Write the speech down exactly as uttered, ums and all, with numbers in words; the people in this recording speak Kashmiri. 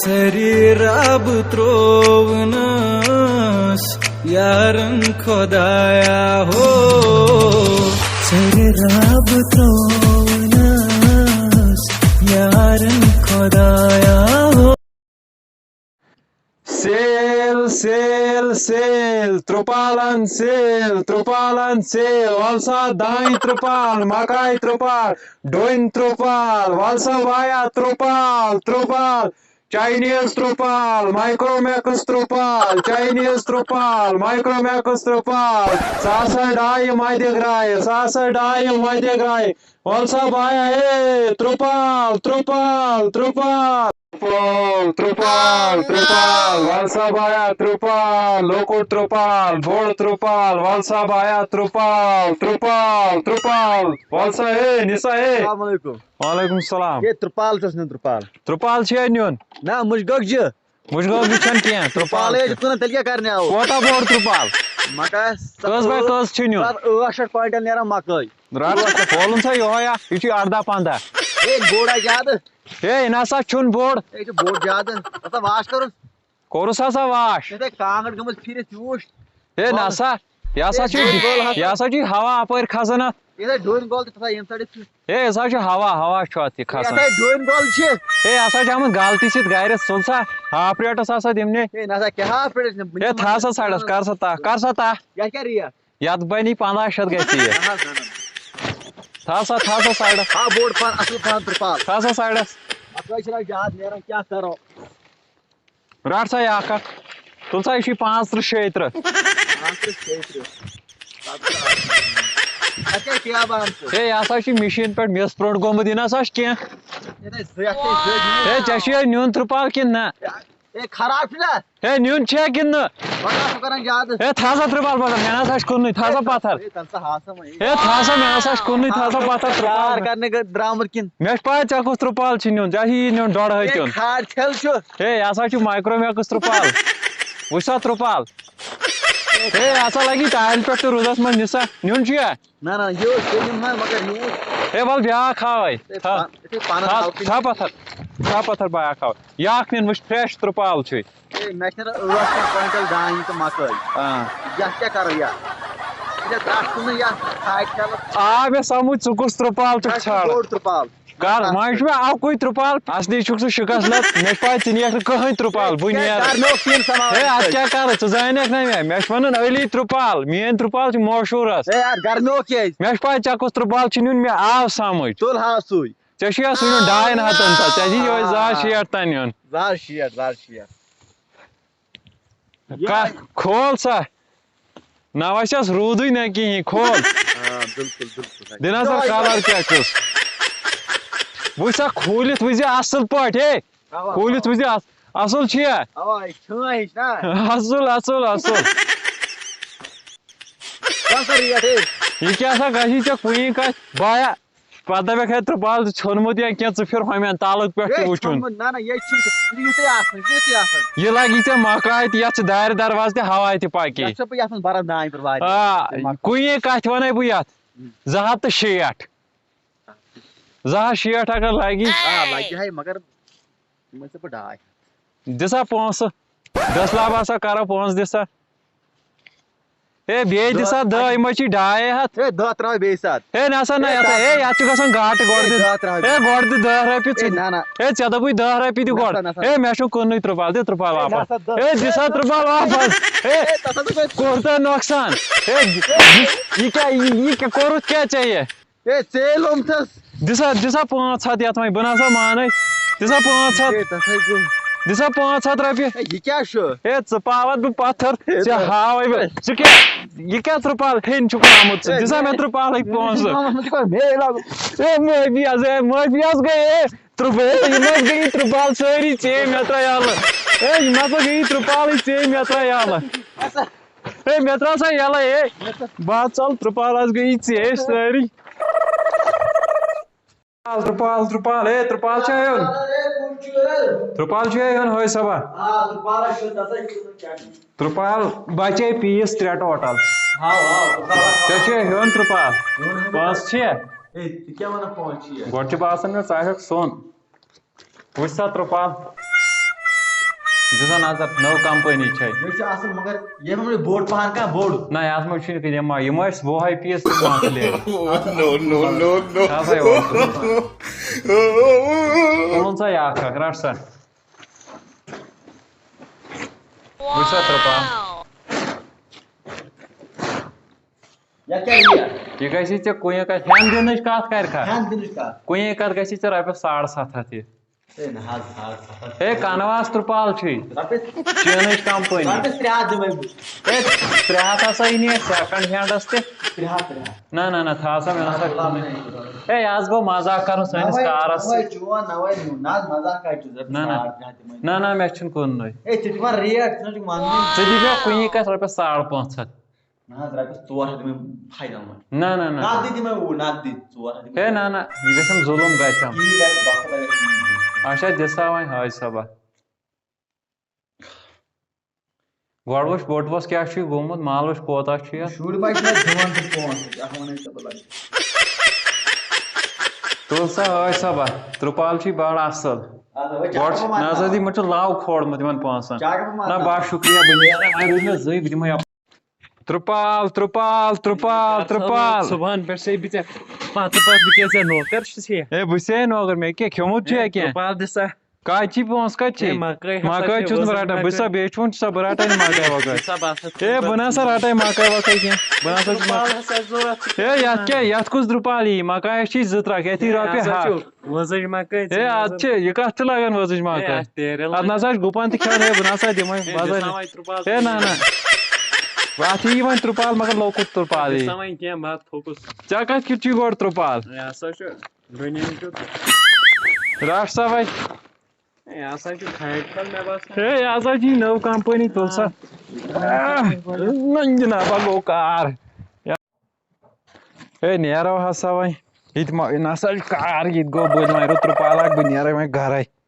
سرِ رب تروونس یارن خدایا ہو۔ سرِ رب تروونس یارن خدایا ہو۔ سیل، سیل، سیل، ترپالن سیل، ترپالن سیل، ولسا دانہِ ترپال، مکاے ترپال، ڈوٗنۍ ترپال، ولسا وایا ترپال، ترپال، چاینیز ترپال، مایکرومیکس ترپال، چاینیز ترپال، مایکرومیکس ترپال، ساسا ڈایہِ مدِ گرایہِ، ساسا ڈایہِ مدِ گرایہِ، ولسا بایا اے، ترپال، ترپال، ترپال۔ ترپال، ترپال، ترپال، ولسا بایا ترپال، لۄکُٹ ترپال، بوٚڑ ترپال، ولسا بایا ترپال، ترپال، ترپال، ولسا اے، نسا اے۔ السلام علیکم۔ وعلیکم السلام۔ ہے ترپال چھُس نیُن، ترپال۔ ترپال چھُ ہے نیُن؟ نہ، مُجہِ گۄگجہِ۔ مُجہِ گۄگجہِ چھَنہٕ کینٛہہ، ترپال ترپالٕے چھُ۔ چھُ کٕنان، تیٚلہِ کیٛاہ کرنہِ آوُس؟ کوتاہ بوٚڑ ترپال؟ مگر کٔژ بے کٔژ چھِ نیُن؟ ستھ ٲٹھ شیٚتھ کوینٹل نیران مکٲے۔ رٹ، کھولُن سا یِہوٚے اکھ، یہِ چھُ ارداہ پنٛداہ۔ ہے، بوٚڑ ہا زیادٕ۔ ہے، یہِ نہ سا چھُنہٕ بوٚڑ۔ ہے، یہِ چھُ بوٚڑ زیادٕ۔ مطلب، واش کٔرُن۔ کوٚرُس ہسا واش۔ یہِ تھٲے کانٛگٕر گٔمٕژ پھِرِتھ ہیوٗ۔ ہے، نہ سا، یہِ ہسا چھُ، ہے، ڈوٗنۍ گول ہسا۔ یہِ ہسا چھُ ہوا اپٲرۍ کھسان اتھ۔ یہِ تھٲے ڈوٗنۍ گول تہِ تھاوان ییٚمہِ سایڈٕ چھُ۔ ہے، یہِ ہسا چھُ ہوا، ہوا چھُ اتھ یہِ یہِ کھسان۔ تھٲے ڈوٗنۍ گول چھِ۔ ہے، یہِ ہسا چھُ آمُت غلطی سۭتۍ گرِ، ژھُن سا ہاف ریٹس ہسا دِمنے۔ ہے، نہ سا، کیٛاہ ہاف ریٹس دِمہٕ؟ ہے، تھاو سا سایڈس، کر سا تتھ، کر سا تتھ۔ یتھ کیٛاہ ریٹ؟ یتھ بنی پنٛداہ شیٚتھ گژھِ یہِ۔ نہ حظ، نہ، نہ۔ تھاو سا، تھاو سا سایڈس۔ ہا، بوٚڑ پہن، اصل پہن ترپال۔ تھاو سا سایڈس۔ اتھ حظ چھِنہٕ زیادٕ نیران، کیٛاہ کرو؟ رٹ سا یہِ اکھ اکھ۔ تُل سا، یہِ چھُے پانٛژھ تٕرٛہ شیٚیہِ تٕرٛہ۔ پانٛژھ تٕرٛہ شیٚیہِ تٕرٛہ۔ اتھ کیٛاہ ٹیب آمژٕ؟ ہے، یہِ ہسا چھُ مِشیٖن پٮ۪ٹھ مِس پرٛنٛٹ گوٚمُت، یہِ نہ سا چھُ کینٛہہ۔ یہِ نَے زٕ، یَتھ کیٛاہ زٕ دِیِو؟ ہے، ژےٚ چھُے یہِ نیُن ترٛپال کِنہٕ نہ؟ ہے، خراب چھُ نا؟ ہے، نیُن چھا کِنہٕ نہٕ؟ وۄنۍ کیٛاہ چھُ کران زیادٕ؟ ہے، تھاو سا ترٛپال پتھر، مےٚ نہ سا چھُ کٕننُے، تھاو سا پتھر۔ ہے، تَل سا ہاو سا وۄنۍ۔ ہے، تھاو سا، مےٚ نہ سا چھُ کٕننُے، تھاو سا پتھر ترٛپال۔ کار کرنہِ گٔے درٛامُت کِنہٕ؟ مےٚ چھِ پَے ژےٚ کُس ترٛپال چھُے نیُن، ژےٚ چھُے یی نیُن ڈۄڈ ہَتھ ہے، تیُن۔ کھاد چھَل چھُ۔ ہے، یہِ ہسا چھُ مایکرو میکس ترٛپال۔ وٕچھ سا ترٛپال۔ ہے، یہِ ہسا لگی تالہِ پٮ۪ٹھ تہٕ روٗدس منٛز نِسا۔ نیُن چھُ یا؟ نہ، نہ، یہِ اوس تیٚلہِ نِمہٕ ہا، مگر یہِ اوس ہے، وَلہٕ بیٛاکھ ہاوَے۔ ہے، تھا-، پان-، یِتھَے پانَس تھا-، ہاو کِنۍ۔ تھا پَتھر، تھا پَتھر بیٛاکھ ہاوَے۔ یہِ اَکھ نِن، وٕچھ، فرٛٮ۪ش ترٛپال چھُے۔ ہے، مےٚ چھِنہٕ ٲٹھ شیٚتھ کوینٹل دانہِ تہٕ مَکٲے۔ آ۔ یَتھ کیٛاہ کَرو یَتھ؟ یَتھ درٛاٹھ کُنٕے یَتھ، کھادِ چھَلَس۔ آ، مےٚ سَمٕجھ، ژٕ کُس ترٛپال چھُکھ اَتھ چھُ ژھانٛڈان۔ بوٚڑ ترٛپال۔ کر، وۄنۍ چھُ مےٚ اَکُے ترٛپال، اَصلی چھُکھ ژٕ شِکَس لَد، مےٚ چھِ پَے ژٕ نِیَکھ نہٕ کٕہٕنۍ ترٛپال، بہٕ ہے، نیرٕ۔ کر مےٚ اوس تی سوال ہے، اَتھ پرٛژھُن۔ کیٛاہ کَرٕ، ژٕ زانَکھ نہ مےٚ، مےٚ چھِ وَنان علی ترٛپال، میٛٲنۍ ترٛپال چھِ مشہوٗر حظ۔ ہے یار، گرمیو کیٛازِ؟ مےٚ چھِ پَے ژےٚ کُس ترٛپال چھُ نیُن، مےٚ آو سَمٕجھ۔ تُل ہا سُے۔ ژےٚ چھُے اَتھ سُہ نیُن ڈاین ہَتَن تہٕ، ژےٚ چھُے یِہوٚے زٕ ہَتھ شیٹھ تام نیُن۔ زٕ ہَتھ شیٹھ، زٕ ہَتھ شیٹھ۔ کَتھ کھول سا۔ نہ وَسٮ۪س روٗدُے نہ کِہیٖنۍ، کھول۔ آ، بِلکُل، بِلکُل۔ دِنہ سا کَلَر کیٛاہ چھُس۔ وٕچھ سا کھوٗلِتھ وٕچھ زِ اَصٕل پٲٹھۍ، ہے۔ اَوا، کھوٗلِتھ اَوا۔ وٕچھ زِ اَص-، اَصٕل چھُ یا؟ اَوا، یہِ چھٲنۍ ہِش نا۔ اَصٕل، اَصٕل، اَصٕل۔ کَتھ سا ریٹ، ہے؟ یہِ کیٛاہ سا گژھی ژےٚ کُنی کَتھِ؟ بایا، پَتہٕ دَپٮ۪کھ، ہے، ترٛپال ژٕ ژھیوٚنمُت یا کینٛہہ، ژٕ پھِر ہۄمٮ۪ن تَلہٕ پٮ۪ٹھ تہِ ہے، وٕچھُن۔ ژھیوٚنمُت، نہ، نہ، ییٚتہِ چھُنہٕ یُتھُے آسان، یُتھُے آسان۔ یہِ لَگی ژےٚ مۄکرایہِ تہِ، یَتھ چھِ دارِ دروازٕ تہِ، ہوا تہِ پَکہِ۔ یَتھ چھُسا بہٕ یَتھ منٛز بَران دانہِ پٮ۪ٹھ واریاہ۔ آ، تِم مۄکرایہِ۔ کُنی کَتھِ وَنَے بہٕ یَتھ، زٕ ہَتھ تہٕ شیٹھ۔ زٕ ہَتھ شیٹھ اگر لَگی۔ آ، لَگہِ ہے، مگر یِمَے ژےٚ بہٕ ڈاے۔ دِ سا پونٛسہٕ۔ دٔسلاب ہسا کرو پونٛسہٕ دِ سا۔ ہے، بیٚیہِ دِ سا دَہ، یِمَے چھِ ڈاے ہَتھ۔ ہے، دَہ ترٛاو بیٚیہِ ساتہٕ۔ ہے، نہ سا، نہ، ہے، یَتھ، دَہ ہے، ترٛاو۔ یَتھ چھُ گژھان گاٹہٕ، گۄڈٕ ہے، دِ۔ دَہ ترٛاو ہے، بیٚیہِ۔ گۄڈٕ دِ دَہ رۄپیہِ ژٕ۔ ہے، نہ، نہ۔ ہے، ژےٚ دوٚپُے دَہ رۄپیہِ دِ نہ گۄڈٕ۔ سا، نہ سا۔ ہے، مےٚ چھُنہٕ کٕننُے ترٛپال، دِ ترٛپال ہے، نہ واپس۔ سا، دَہ۔ ہے، دِ سا ترٛپال واپس۔ ہے، ہے، تَتھ ہسا گوٚو کوٗتاہ نۄقصان۔ ہے، یہِ، یہِ کیٛاہ، یہِ، یہِ کیٛاہ کوٚرُتھ کیٛاہ ژےٚ یہِ؟ ہے، ژے لوٚمتھس۔ دِ سا، دِ سا پانٛژھ ہَتھ یَتھ وۄنۍ، بہٕ نہ سا مانَے۔ دِ سا پانٛژھ ہَتھ۔ ہے، تَتھ ہے گوٚو۔ دِ سا پانٛژھ ہَتھ رۄپیہِ۔ ہے، یہِ کیٛاہ چھُ؟ ہے، ژٕ پاوَتھ بہٕ پَتھر، ہے، ژےٚ تَتھ۔ ہاوَے بہٕ۔ ژٕ کیٛاہ، یہِ کیٛاہ ترٛپال ہیٚنۍ چھُکھ آمُت ژٕ؟ ہے، دِ سا مےٚ ہے۔ ترٛپالٕکۍ پونٛسہٕ۔ ہے، معٲفی حظ، ہے، معٲفی حظ گٔے، ہے، ترٛپال، یِم حظ گٔے یہِ ترٛپال سٲری ژے مےٚ ترٛاو یَلہٕ۔ ہے، یِم ہسا گٔے یہِ ترٛپالٕے ژے مےٚ ترٛاو یَلہٕ۔ ہے، مےٚ ترٛاو سا یَلَے، ہے۔ بہٕ ہا ژَلہٕ، ترٛپال حظ گٔے یہِ ژے سٲری۔ ترٛپال، ترٛپال، ترٛپال، ہے، ترٛپال چھا ہیوٚن؟ ترٛپال چھُ ہیوٚن، ہٲے سبا۔ ترٛپال بَچے پیٖس ترٛےٚ ٹوٹل۔ ژےٚ چھُے ہیوٚن ترٛپال؟ پانٛژھ چھِ؟ گۄڈٕ چھُ باسان مےٚ ژٕ آسَکھ سوٚن۔ وٕچھ سا ترٛپال۔ دِژا نظر، نٔو کمپنی چھے۔ یہِ چھُ اصل، مگر ییٚمہِ منٛز بوٚڑ پہن کانٛہہ بوٚڑ۔ نہ، یتھ منٛز چھُنہٕ کینٛہہ، یِم، یِم ٲسۍ وُہے پیٖس تہٕ مۄکلے۔ No, no, no, no. کھسا اوس۔ تُلُن سا یہِ اکھ اکھ، رٹ سا۔ وٕچھ سا ترٛپال۔ یا کیٛاہ یہِ؟ یہِ گژھی ژےٚ کُنہِ کتھ ہٮ۪ن دِنٕچ کتھ کرِ کھا؟ ہٮ۪ن دِنٕچ کتھ۔ کُنہِ کتھ گژھی ژےٚ رۄپیس ساڑ ستھ ہتھ یہِ۔ ہے نہ حظ، ساڑ ستھ ہتھ۔ ہے کنواس ترٛپال چھُے۔ رۄپیس، چینٕچ کمپنی۔ رۄپیس ترٛےٚ ہتھ دِمے بہٕ۔ ہے ترٛےٚ ہتھ ہسا یی نہٕ سیکنڈ ہینڈس تہِ۔ ترٛےٚ ہتھ، ترٛےٚ ہتھ۔ نہ نہ نہ، تھاو سا مےٚ نسا۔ لب نہٕ۔ ہے یہِ حظ گوٚو مزاق کرُن سٲنِس نوے، کارس نوے سۭتۍ۔ چون، نوے میون۔ نہ حظ، مزاق کتہِ چھُس؟ رۄپیس نہ، نہ۔ ساڑ ترٛےٚ ہتھ دِمے۔ نہ نہ، مےٚ چھُنہٕ کُننُے۔ ہے ژٕ دِ وۄنۍ ریٹ، ژٕ چھُکھ وننُے۔ ژٕ دِ مےٚ کُنی کتھ رۄپیس ساڑ پانٛژھ ہتھ۔ نہ حظ، رۄپیس ژور ہتھ دِمے فاینل وۄنۍ۔ نہ نہ نہ۔ نقدٕے دِمے اوٗرۍ، نقدٕے ژور ہتھ دِمے۔ ہے نہ نہ، یہِ گژھٮ۪م ظُلُم گژھٮ۪م۔ یی گژھِ بۄکھٕ لگہِ۔ اچھا، دِ سا وۄنۍ حٲج صٲبہ۔ گۄڈٕ وٕچھ بٔٹوَس کیٛاہ چھُ یہِ گوٚمُت، مال وٕچھ کوتاہ چھُ یَتھ۔ شُرۍ ما چھِ اَتھ دِوان تہٕ پونٛسہٕ؟ اَتھ وَنَے ژےٚ بہٕ لَگہٕ۔ تُل سا حٲج صٲبہ، ترٛپال چھُے بَڑٕ اَصٕل۔ اَدٕ وۄنۍ گۄڈٕ چاکو ما نہ سا دی، تھاوَو؟ یِمَن چھُ لَو کھولمُت یِمَن پونٛسَن۔ چاکو ما نہ تھاوَو؟ بَس شُکریہ، بہٕ نیرٕ، وۄنۍ روٗد مےٚ زٕے، بہٕ دِمَے یَپٲرۍ۔ ترٛپال، ترٛپال، ترٛپال، ترٛپال۔ صُبحن پٮ۪ٹھ چھُسے بہٕ ژےٚ پَتہٕ پَتہٕ، بہٕ کیٛاہ ژےٚ نوکر چھُسے؟ ہے بہٕ چھُسے نوکر، مےٚ کیٛاہ کھیوٚمُت چھُ یا کینٛہہ؟ ترٛپال دِ سا۔ کَتہِ چھی پونٛسہٕ، کَتہِ چھی؟ ہے، مکٲے ہسا مکٲے چھِ چھُس بہٕ وۄزٕج رَٹان، بہٕ مکٲے۔ چھُسا بیچھِ وُن، چھُسا بہٕ رَٹان یہِ مکٲے وکٲے؟ دِ سا بہٕ ہسا چھُس ہے بہٕ نہ سا رَٹے مکٲے وکٲے کینٛہہ، بہٕ نہ سا چھُس ترٛپال مکٲے۔ ہسا چھِ ضوٚرَتھ۔ ہے یَتھ کیٛاہ، یَتھ کُس ترٛپال یی؟ مکٲے اَسہِ چھی زٕ ترٛکھ، یَتھ یی رۄپیہِ ہَتھ۔ وۄزٕج مکٲے۔ ہے اَتھ چھِ، یہِ کَتھ چھِ لَگان وۄزٕج مکٲے؟ اَتھ نہ سا چھِ گُپَن تہِ کھٮ۪وان، ہے بہٕ نہ سا دِمَے، بہٕ ہسا۔ ہے نہ نہ، وَتھ یی وۄنۍ ترٛپال مگر لۄکُٹ ترٛپال یی۔ وۄنۍ کینٛہہ بَتہٕ تھوٚکُس۔ ژےٚ کَتھ کیُتھ چھُے گۄڈٕ ترٛپال؟ یہِ ہسا چھُ دُنیاہُک۔ رَٹ سا وۄنۍ۔ یہِ ہسا چھُ کھانہِ پھل مےٚ باسان۔ ہے یہِ ہسا چھِ نٔو کمپنی، تُل سا۔ آہ، ننٛگہِ نبا گوٚو کار۔ ہے نیرو ہسا وۄنۍ۔ یہِ تہِ ما، یہِ نسا چھُ کار، یہِ تہِ گوٚو بٔلۍ وۄنۍ روٗد ترٛپال اکھ، بہٕ نیرے وۄنۍ گرے۔